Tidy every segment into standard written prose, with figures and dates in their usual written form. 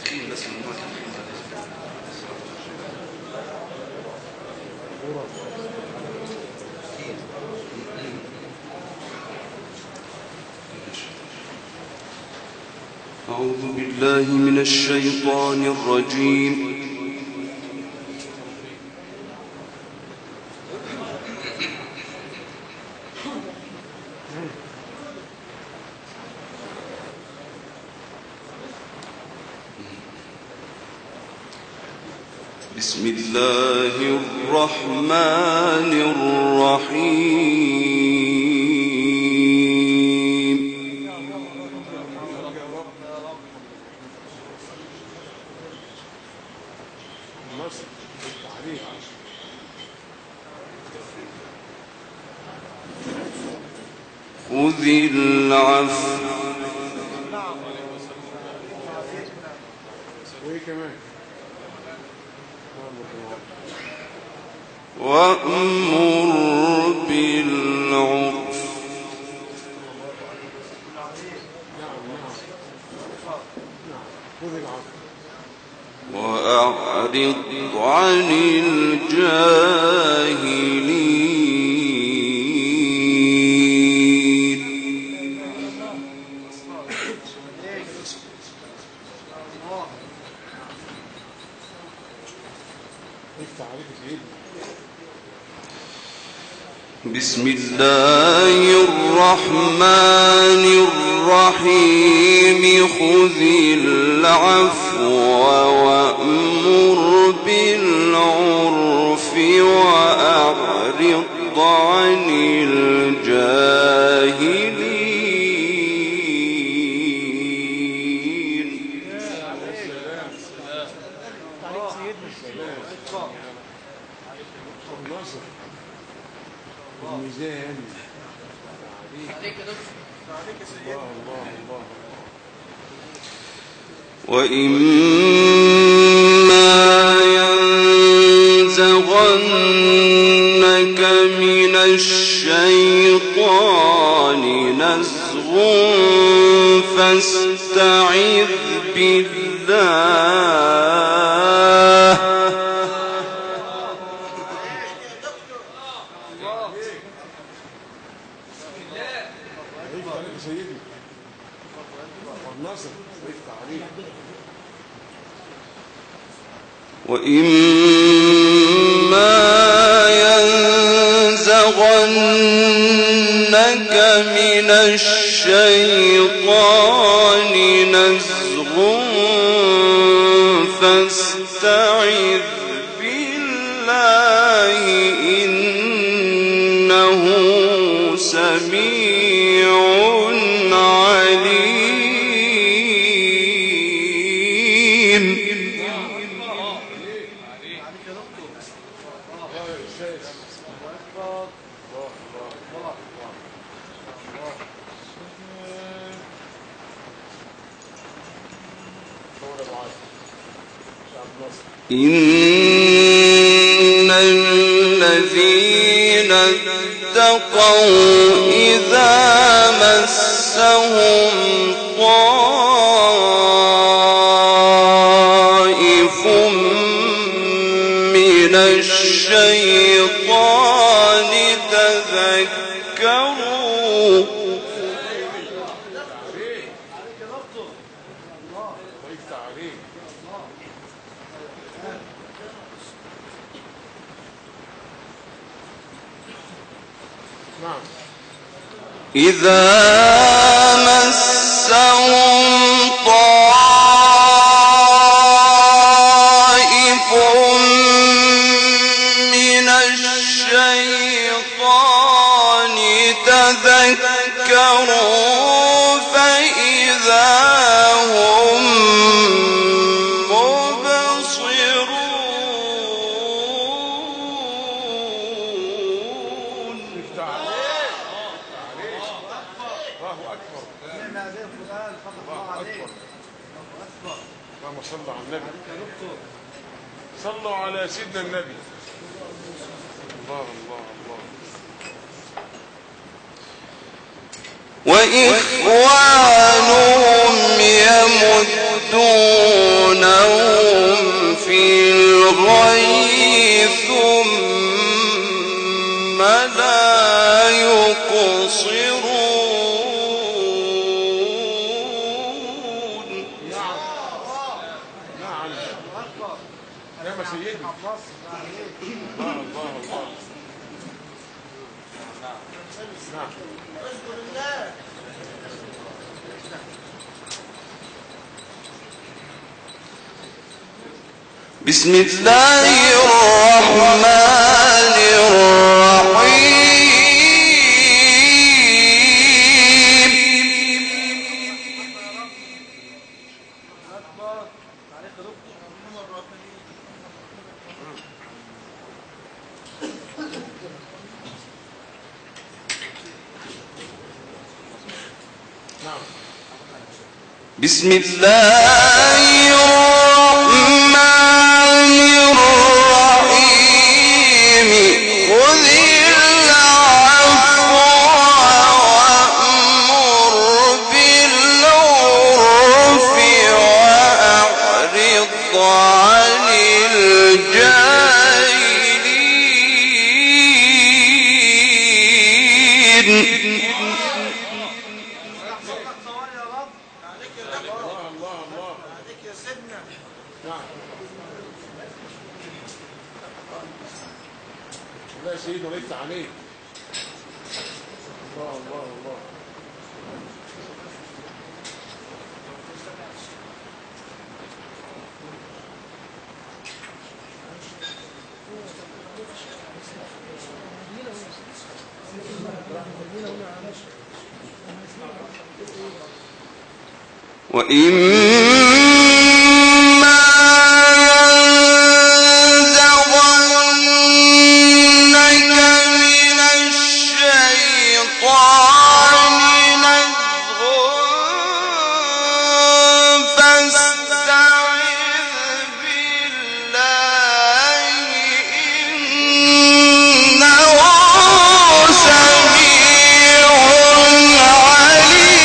تدخين بس ممنوع تدخين. أعوذ بالله من الشيطان الرجيم. بسم الله الرحمن الرحيم. خذ العفو وأمر بالعرف وأعرض عن الجاهلين. بسم الله الرحمن الرحيم. خذ العفو وأمر بالعرف وأعرض عن الجاهلين. وإما ينزغنك من الشيطان نزغ فاستعذ بالله. وإما ينزغنك من الشيطان نزغ فاستعذ بالله إنه سميع عليم. إن الذين اتقوا إذا مسهم طائف من الشيطان تذكروا. إذا مسهم طائف من الشيطان تذكروا فإذا هم مبصرون. اللهم صل على النبي، صلوا على سيدنا النبي. الله الله الله. وإخوانهم يمدونهم سيدنا. الله الله الله. نعم. بسم الله الرحمن الرحيم. بسم الله الرحمن الرحيم. خذ العفو وأمر بالعرف وأعرض عن الجاهلين. الله يا سيدنا ليس عليك. الله الله الله. وإما ينزغنك من الشيطان نزغ فاستعذ بالله إنه سميع عليم.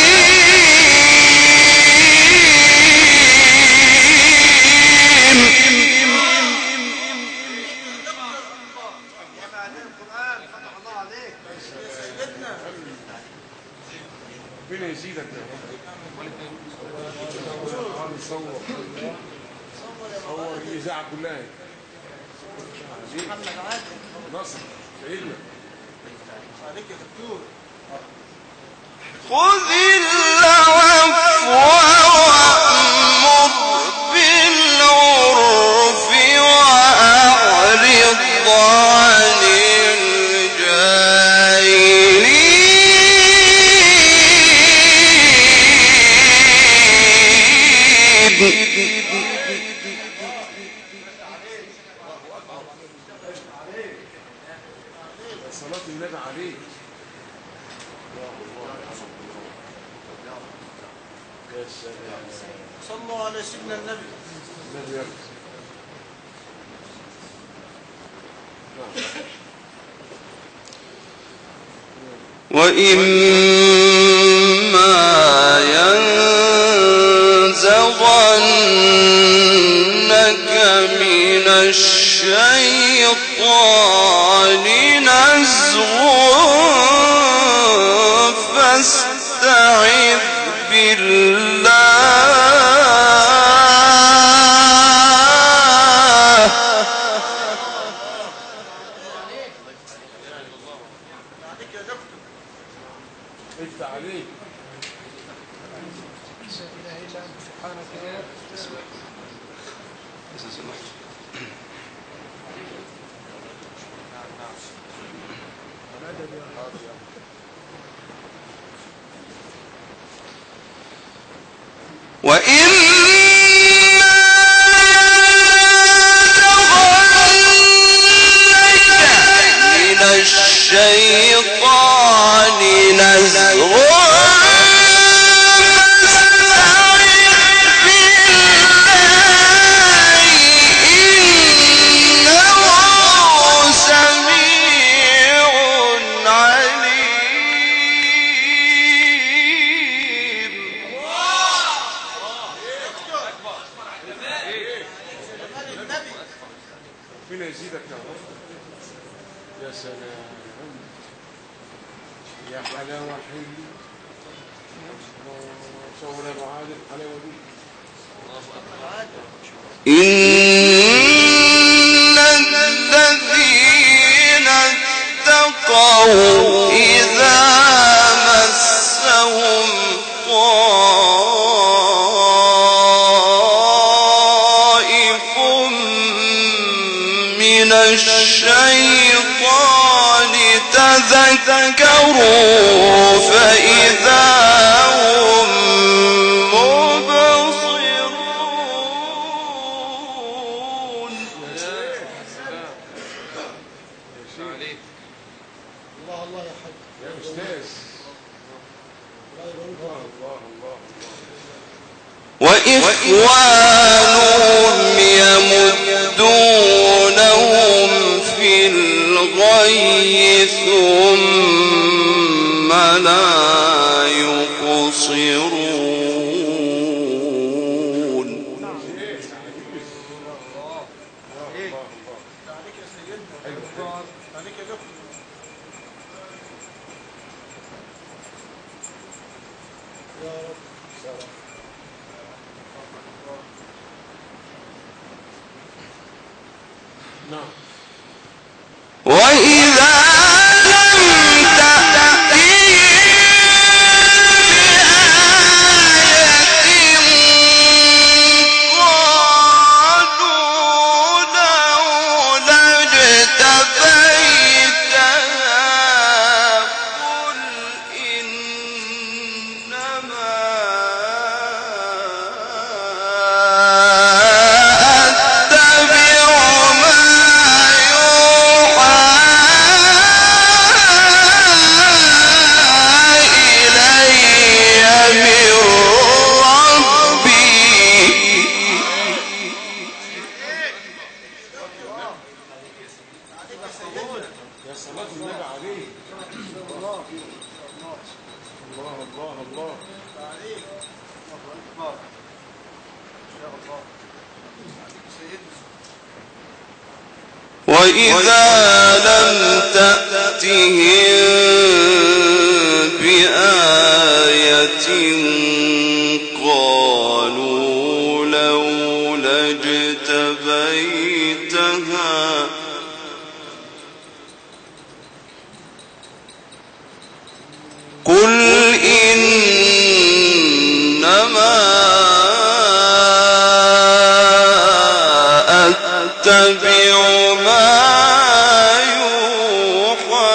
ربنا يزيدك يا رب. صور صور الإذاعة كلها. محمد عادل نصر سيدنا. عليك يا دكتور. خذ العفو وأمر بالعرف وأعرض عن الجاهلين. صلاة النبي عليك. الله الله يا سلام. صلوا على سيدنا النبي. النبي يرضى. وإما ينزغنك من الشيطان نزغ فاستعذ بالله. عليك يا دكتور. افتح عليك. لا إله إلا أنت سبحانك يا وإما ينزغنك من الشيطان نزغ فاستعذ بالله إنه سميع عليم. ربنا يزيدك يا رب. يا سلام يا حلاوة حلوة. صور يا أبو عادل الحلاوة دي. إن من الشيطان تذكروا فإذا هم مبصرون. الله الله يا حاج يا أستاذ. الله الله الله. وإخوانهم يمدونهم في الغي ثم لا يقصرون. عليك يا سيدنا. عليك يا دكتور. يا رب. نعم. وإذا لم تأتهم بآية قالوا لولا اجتبيتها قل إنما أتبع ما يوحى إلي من ربي. يا صلاة النبي عليه. الله الله الله. عليك. الله أكبر. إن شاء الله. عليك سيدنا. وإذا لم تأتهم بآية قالوا لولا اجتبيتها قل إنما أتبع ما يوحى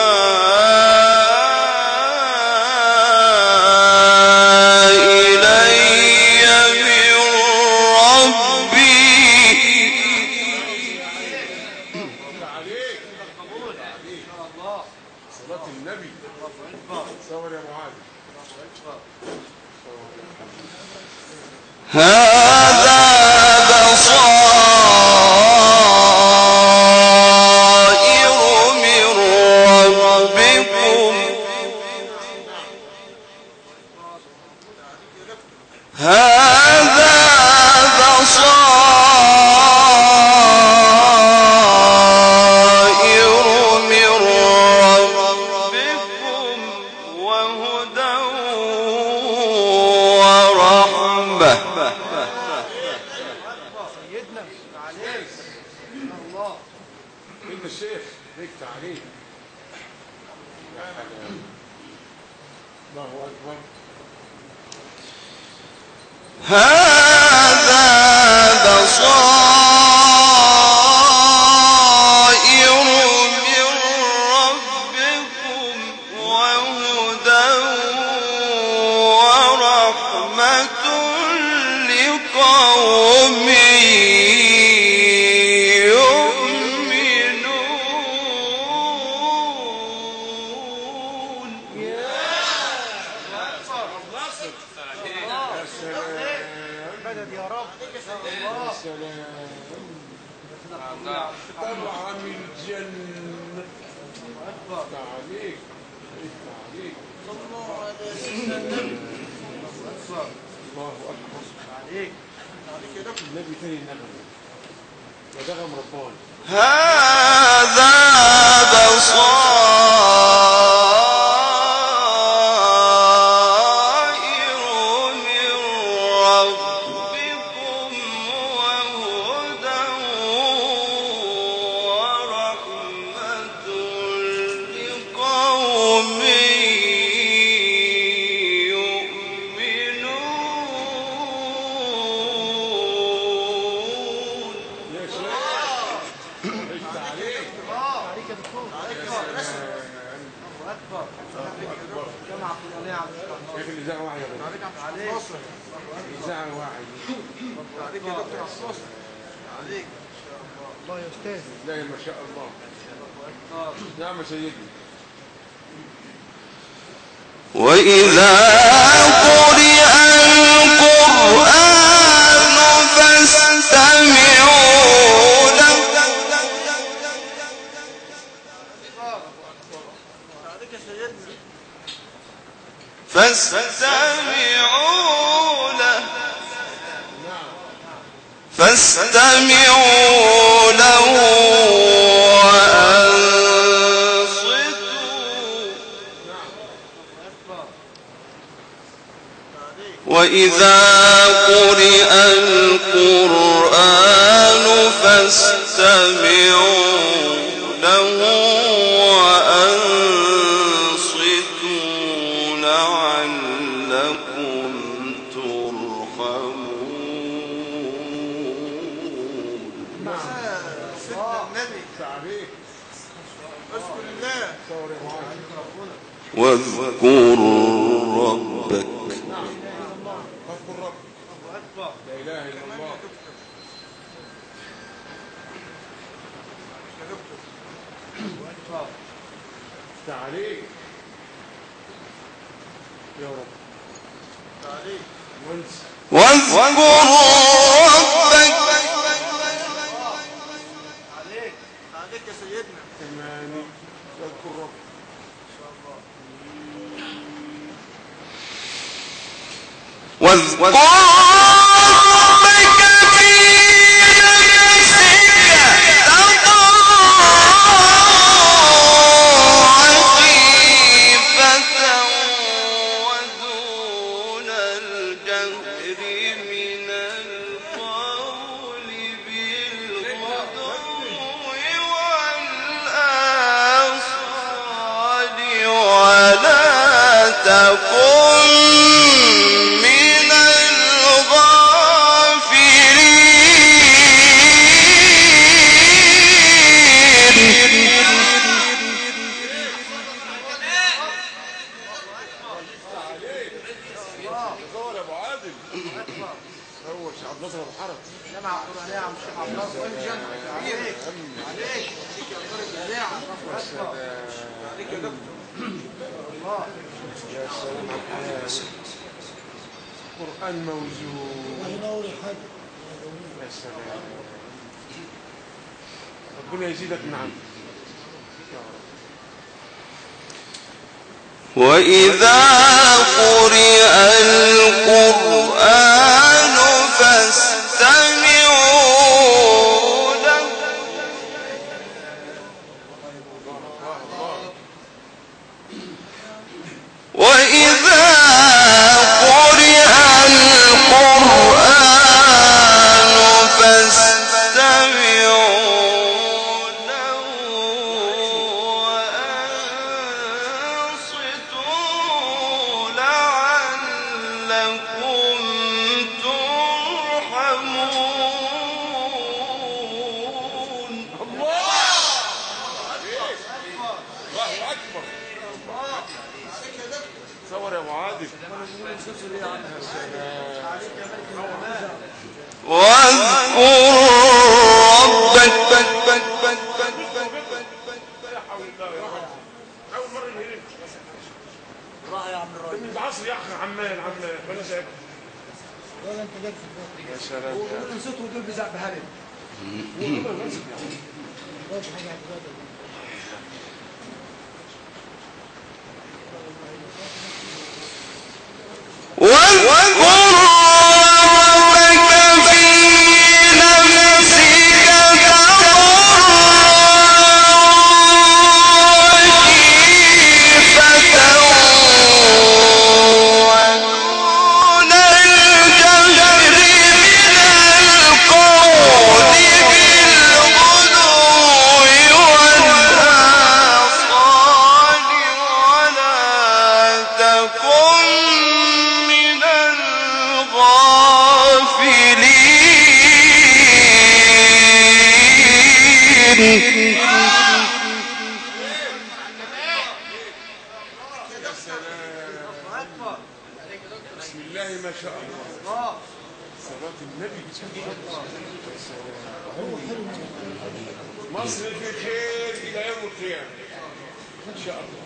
إلي من ربي. عليك. صلاة النبي. صور يا أبو عادل. هذا بصائر من ربكم. هذا بصائر من ربكم وهدى ورحمة. سيدنا عليك. الله. ابن الشيخ ليك تعليق. يا حلاوة. الله أكبر. هذا بصائر من ربكم وهدى ورحمة لقوم يؤمنون. يا سلام. مدد يا رب. يا سلام. طلع من الجنة. تعليق. تعليق. صلوا على سيدنا النبي. الله أكبر. عليك. عليك يا دكتور. النبي تاني نغم. ده نغم رباني. هذا بصائر من ربكم وهدى ورحمة لقوم يؤمنون. يا شيخ. ليك تعليق. عليك يا دكتور عبد الناصر. عليك. الله يا استاذ. لا ما شاء الله. نعم يا سيدي. وإذا قرئ القرآن فاستمعوا له. عليك يا سيدنا. فاستمعوا له فاستمعوا له وأنصتوا. وإذا قرئ القرآن فاستمعوا له وأنصتوا لعلكم ترحمون. سيدنا النبي. عليك. اذكر الله. واذكر ربك. اذكر ربك. الله اكبر. لا اله الا الله. يا دكتور. الله اكبر. عليك يا رب. عليك. وانسى. واذكر ربك. عليك. عليك يا سيدنا. ثمانية. اذكر ربك. ان شاء الله. واذكر ربك في نفسك تضرعا وخيفة ودون الجهر من القول بالغدو والآصال ولا تكن من الغافلين. تصور يا ابو عادل. هو الشيخ عبد الناصر ابو حرب. جامعة قرآنية يا عم الشيخ عبد الناصر. عليك. عليك. عليك يا دكتور الجامعة. الله اكبر. عليك يا دكتور. الله. يا سلام على الحياة. قرآن موزون. الله ينور يا حاج. يا سلام. ربنا يزيدك من عنده يا رب. وإذا قرئ القرآن فاستمعوا له. وإذا قرئ القرآن فاستمعوا له وأنصتوا لعلكم ترحمون. الله اكبر. صور يا ابو عادل. واذكر ربك. لا حول الله يا رب. اول مره يهرب. راح يا عم الراجل. من العصر يا اخي عمال عمال بلاش اكل. ولا انت جالس في البيت. يا سلام. ودول نسيت ودول بزعب بهرب. حاجة عبد القادر. واذكر ربك في نفسك تضرعا وخيفة ودون الجهر من القول بالغدو والآصال. النبي. مصر في خير إلى يوم القيامة إن شاء الله.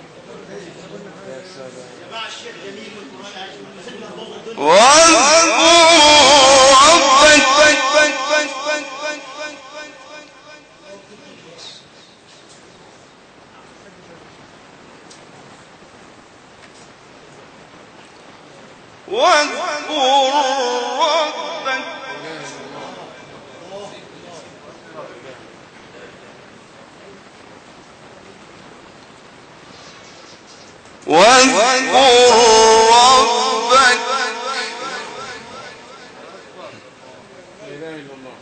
يا سلام. واذكر ربك واذكر ربك لا إله إلا الله.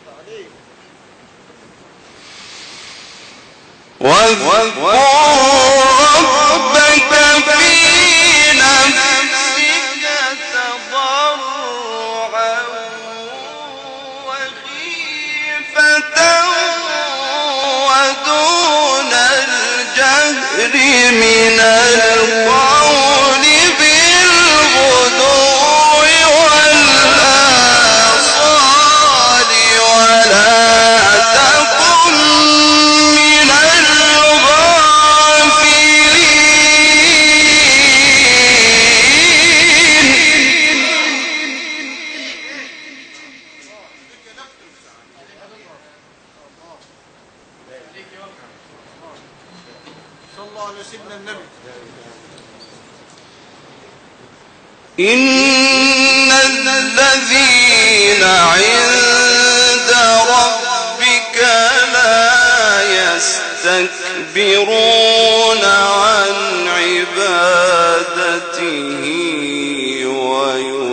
واذكر ربك في نفسك تضرعا وخيفة ودون الجهر من القول بالغدو والآصال ولا تكن من الغافلين. صلى على سيدنا النبي. إن الذين عند ربك لا يستكبرون عن عبادته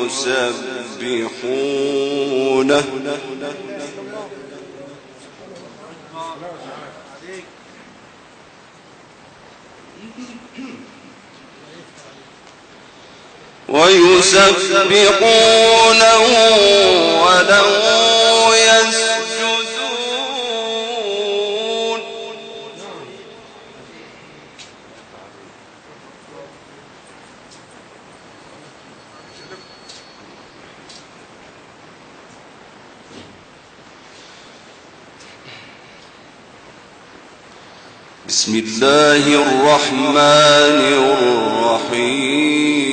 ويسبحونه ويسبحونه وله يسجدون. بسم الله الرحمن الرحيم.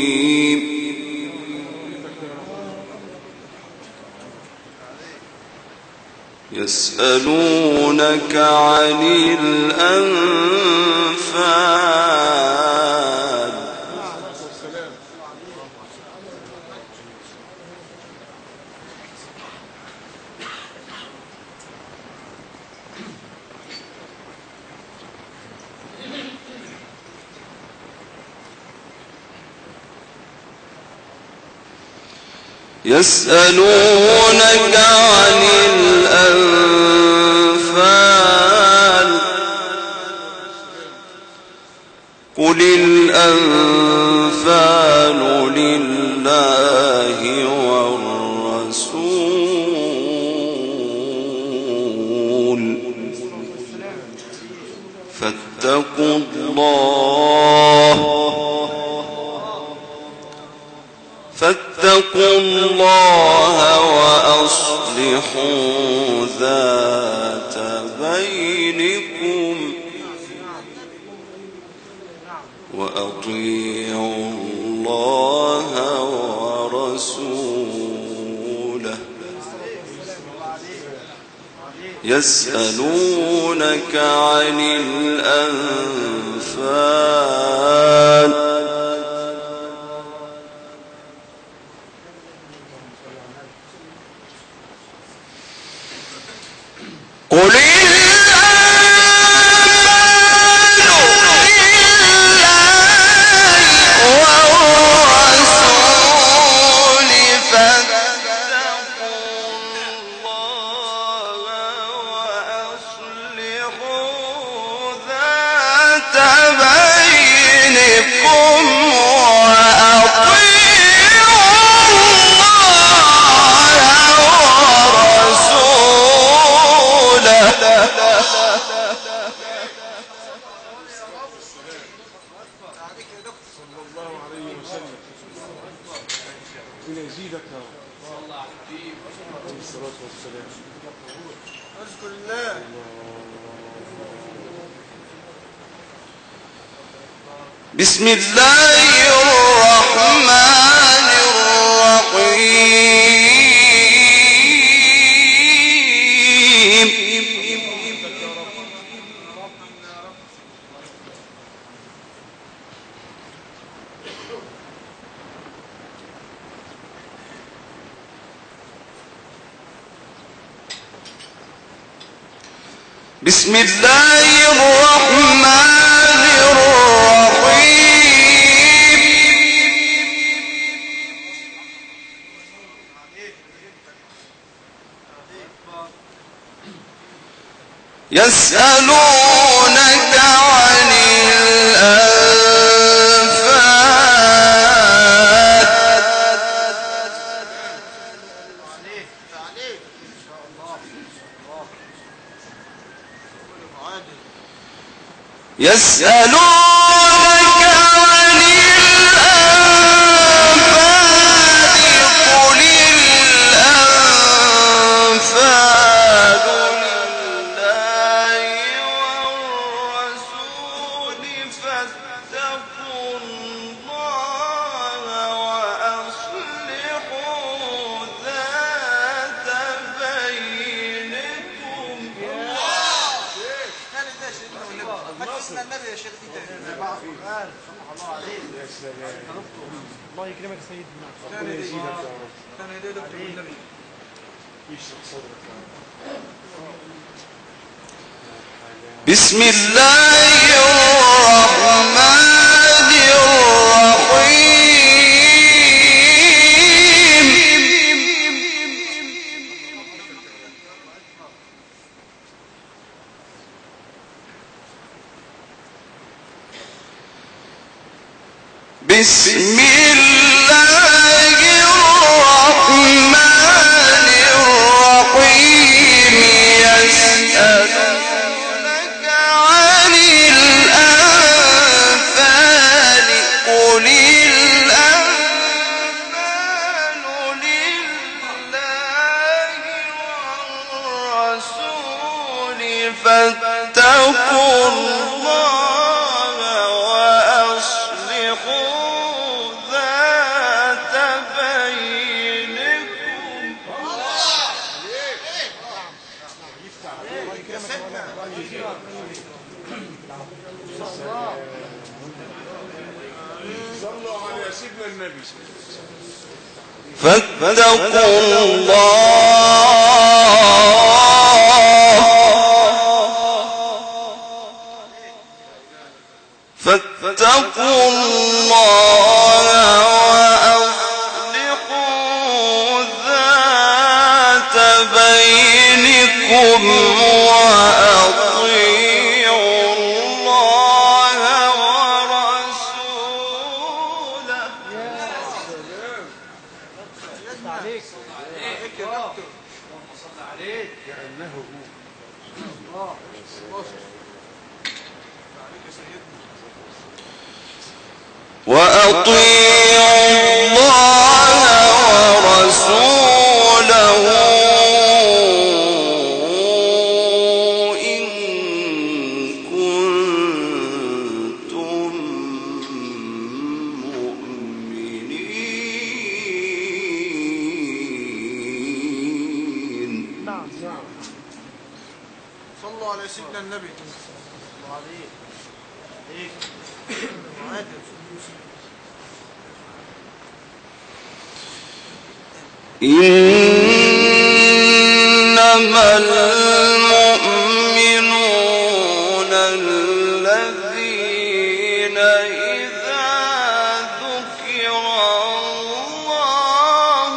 يسألونك عن الأنفال يسألونك عن الأنفال قل الأنفال لله والرسول فاتقوا الله وأصلحوا ذات بينكم وأطيعوا الله ورسوله. يسألونك عن الأنفال قل الأنفال لله والرسول فاتقوا الله وأصلحوا ذات بينكم وأطيعوا الله ورسوله. صلى الله عليه وسلم. ربنا يزيدك يا رب. الصلاة والسلام. اذكر الله. بسم الله الرحمن الرحيم. بسم الله الرحمن الرحيم. يسألونك عن الأنفال. يسألونك عن الأنفال قل الأنفال لله والرسول فاتقوا الله وأصلحوا ذات بينكم. سيدنا النبي يا شيخ دي تاني. الله عليك. يا سلام. الله يكرمك يا سيدنا. ربنا يزيدك يا رب. تاني دي دكتور والنبي. يشرح صدرك يا رب. بسم الله الرحمن الرحيم. بسم الله الرحمن الرحيم. يسألونك عن الأنفال قل الأنفال لله والرسول فاتقوا الله وأصلحوا ذات بينكم. صلوا على سيدنا النبي. فاتقوا الله فاتقوا الله وأصلحوا ذات بينكم وأطيعوا الله ورسوله. عليك. عليك يا دكتور. كأنه هو. عليك يا سيدنا. وأطيعوا الله ورسوله إن كنتم مؤمنين. نعم. صلوا على سيدنا النبي. الله عليك. عليك. عادل. إنما المؤمنون الذين إذا ذكر الله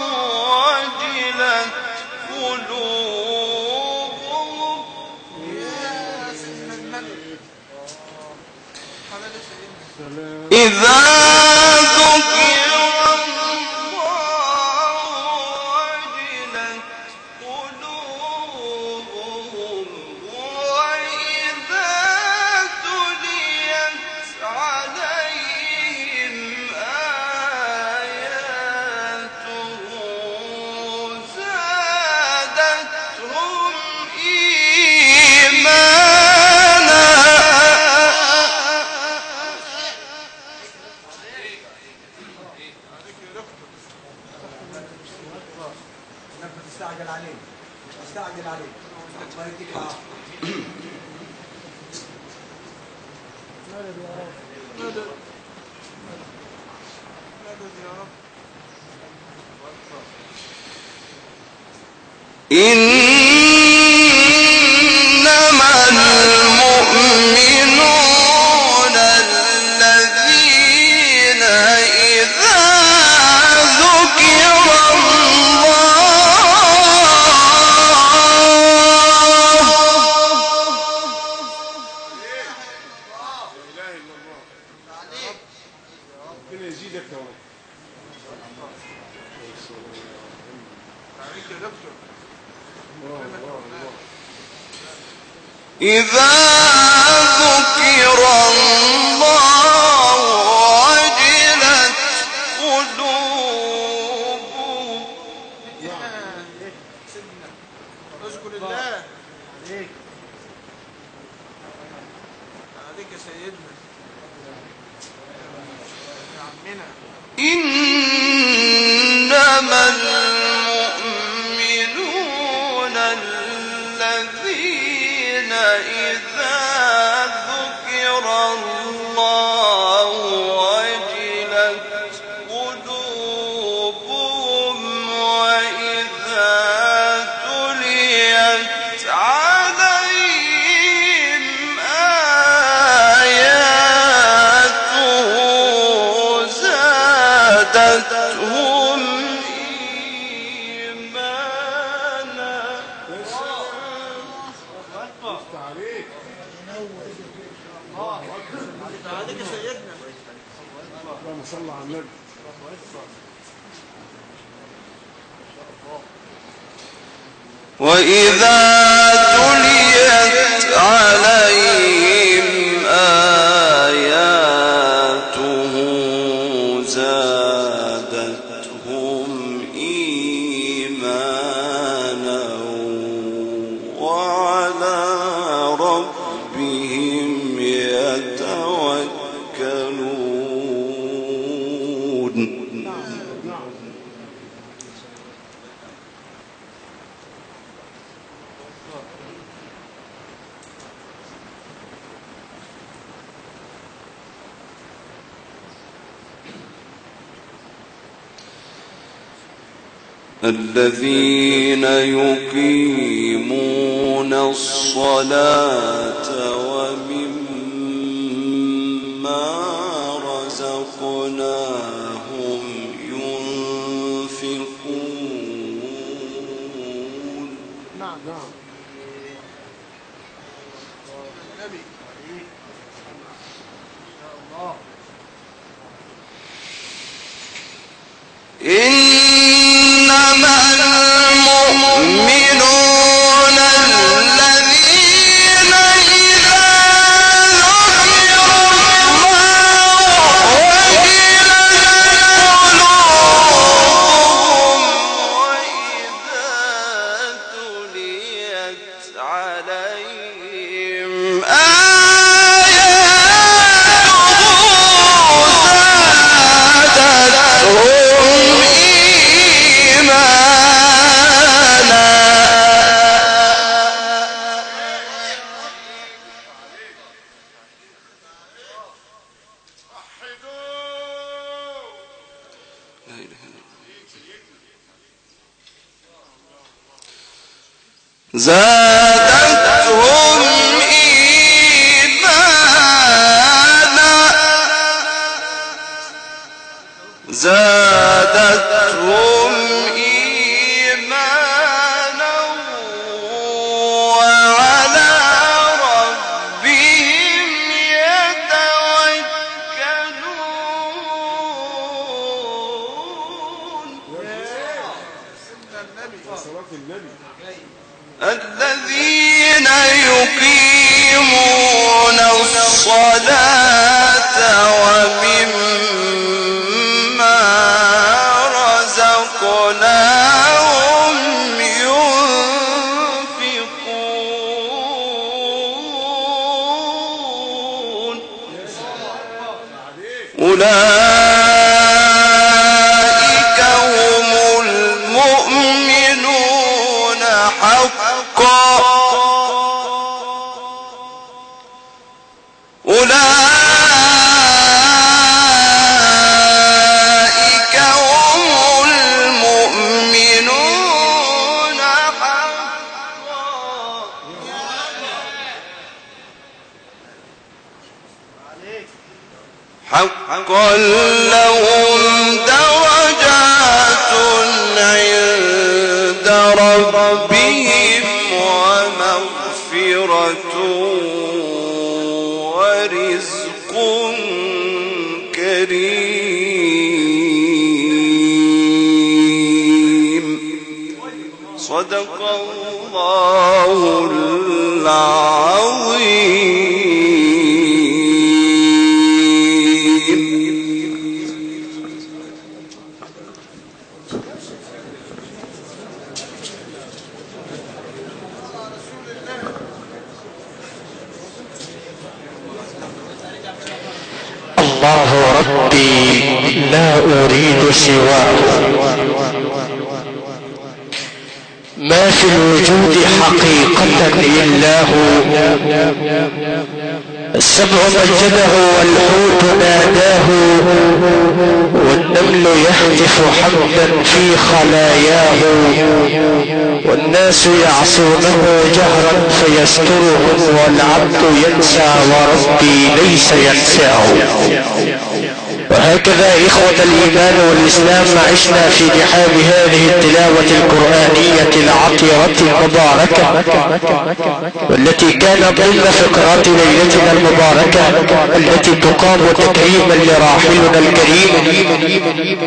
وجلت قلوبهم. يا سيدنا النبي. حلال يا سيدنا. إذا ذكر الله وجلت قلوبهم وإذا تليت عليهم آياته زادتهم مستعجل عليك، مش مستعجل عليك. الله يديك العافية. مدد يا رب. مدد مدد يا رب. إنما المؤمنون الذين إذا ذكر الله لا اله الا الله. ربنا يزيدك يا رب. عليك يا دكتور. الله الله الله. إذا ذكر الله وجلت قلوبهم. سيدنا اذكر الله. عليك عليك يا سيدنا يا عمنا. إنما المؤمنون الذين إذا ذكر الله وجلت قلوبهم وإذا تليت عليهم آياته زادتهم إيمانا. يا سلام، افتح عليك. عليك يا سيدنا. اللهم صل على النبي. وإذا تليت عليهم آياته زادتهم إيمانا وعلى ربهم يتوكلون. نعم. الذين يقيمون الصلاة ومما رزقناهم ينفقون. نعم نعم. النبي. عليك ان شاء الله. إنما المؤمنون الذين إذا ذكر الله وجلت قلوبهم وإذا تليت عليهم آياته زادتهم إيمانا. وحدوه. لا إله إلا الله. زادتهم إيمانا زادتهم إيمانا وعلى ربهم يتوكلون. سيدنا النبي. يا صلاة النبي. الذين يقيمون الصلاة ومما رزقناهم ينفقون. عليك. أولئك هم المؤمنون حقا لهم درجات عند ربهم ومغفرة ورزق كريم. صدق الله العظيم. الله ربي لا أريد سواه، ما في الوجود حقيقة إلا هو. السبع مجده والحوت ناداه، والنمل يهتف حمدا في خلاياه، والناس يعصونه جهرا فيسترهم، والعبد ينسى وربي ليس ينساه. وهكذا إخوة الإيمان والإسلام عشنا في رحاب هذه التلاوة القرآنية العطرة المباركة، والتي كانت ضمن فقرات ليلتنا المباركة التي تقام تكريما لراحلنا الكريم،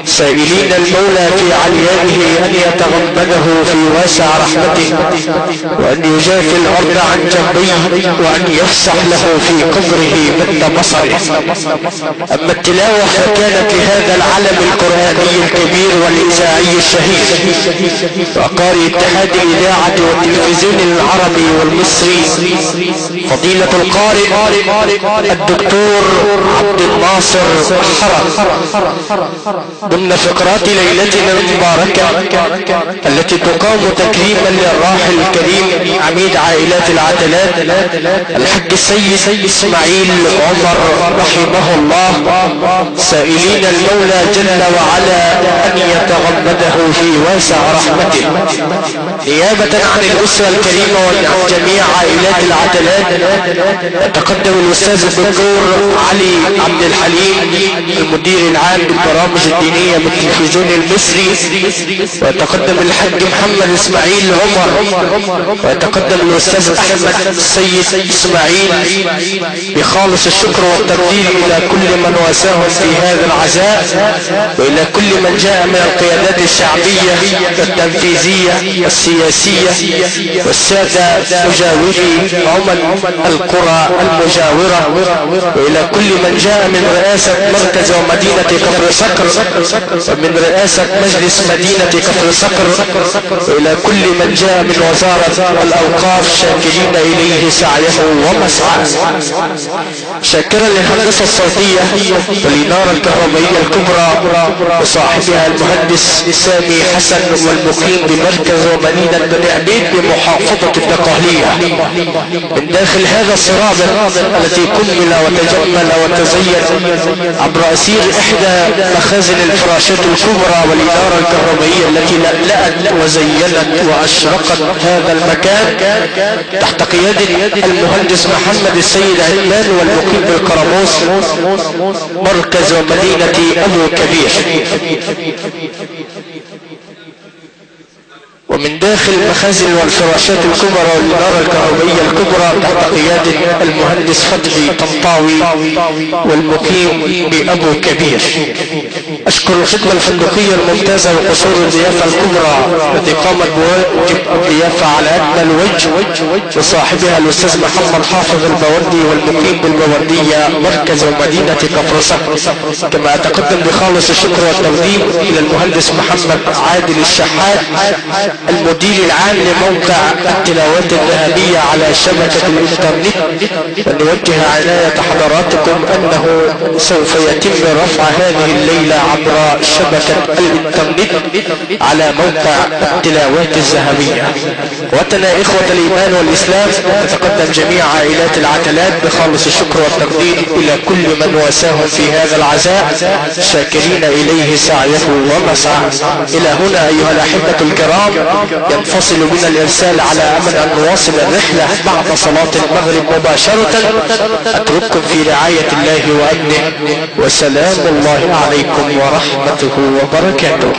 سائلين المولى في عليائه أن يتغمده في واسع رحمته، وأن يجافي الأرض عن جنبيه، وأن يفسح له في قبره مد بصره. أما التلاوة فكانت لهذا العلم القرآني الكبير والإذاعي الشهير وقارئ اتحاد الإذاعة والتلفزيون العربي والمصري فضيلة القارئ الدكتور عبد الناصر حرم، ضمن فقرات ليلتنا المباركة التي تقام تكريما للراحل الكريم عميد عائلات العتلات الحاج السيد إسماعيل عمر رحمه الله، سائلين المولى جل وعلا أن يتغمده في واسع رحمته. نيابة عن الأسرة الكريمة وعن جميع عائلات العتلات يتقدم الأستاذ الدكتور علي عبد الحليم المدير العام للبرامج الدينية بالتلفزيون المصري، ويتقدم الحاج محمد إسماعيل عمر، ويتقدم الأستاذ أحمد السيد إسماعيل بخالص الشكر والتقدير إلى كل من واساهم في هذا العزاء، وإلى كل من جاء من القيادات الشعبية والتنفيذية والسياسية والسادة مجاوري عمل القرى المجاورة، وإلى كل من جاء من رئاسة مركز ومدينة كفر صقر، ومن رئاسة مجلس مدينة كفر صقر، وإلى كل من جاء من وزارة الأوقاف، شاكرين إليه سعيه ومسعاه. شاكرا للهندسة الصوتية والإنارة الكهربائية الكبرى وصاحبها المهندس سامي حسن والمقيم بمركز ومدينة بني عبيد بمحافظة الدقهلية. من داخل هذا السرابق التي كمل وتجمل وتزين عبر أسير إحدى مخازن الفراشات الكبرى والإنارة الكهربائية التي لألأت وزينت وأشرقت هذا المكان تحت قيادة المهندس محمد السيد عثمان والمقيم بالقرموس مركز ومدينة أبو كبير. ومن داخل المخازن والفراشات الكبرى والإنارة الكهربائية الكبرى تحت قيادة المهندس فتحي طنطاوي والمقيم بأبو كبير. أشكر الخدمة الفندقية الممتازة وقصور الضيافة الكبرى التي قامت بواجب الضيافة على أكمل وجه وصاحبها الأستاذ محمد حافظ البوردي والمقيم بالبوردية مركز ومدينة كفر صقر. كما أتقدم بخالص الشكر والتقدير إلى المهندس محمد عادل الشحات المدير العام لموقع التلاوات الذهبية على شبكة الإنترنت، ونوجه عناية حضراتكم أنه سوف يتم رفع هذه الليلة عبر شبكة الإنترنت على موقع التلاوات الذهبية. وتنا إخوة الإيمان والإسلام، تتقدم جميع عائلات العتلات بخالص الشكر والتقدير إلى كل من واساهم في هذا العزاء، شاكرين إليه سعيه ومسعاه. إلى هنا أيها الأحبة الكرام ينفصل بنا الإرسال على أمل أن نواصل الرحلة بعد صلاة المغرب مباشرة. أترككم في رعاية الله وأمنه، وسلام الله عليكم ورحمته وبركاته.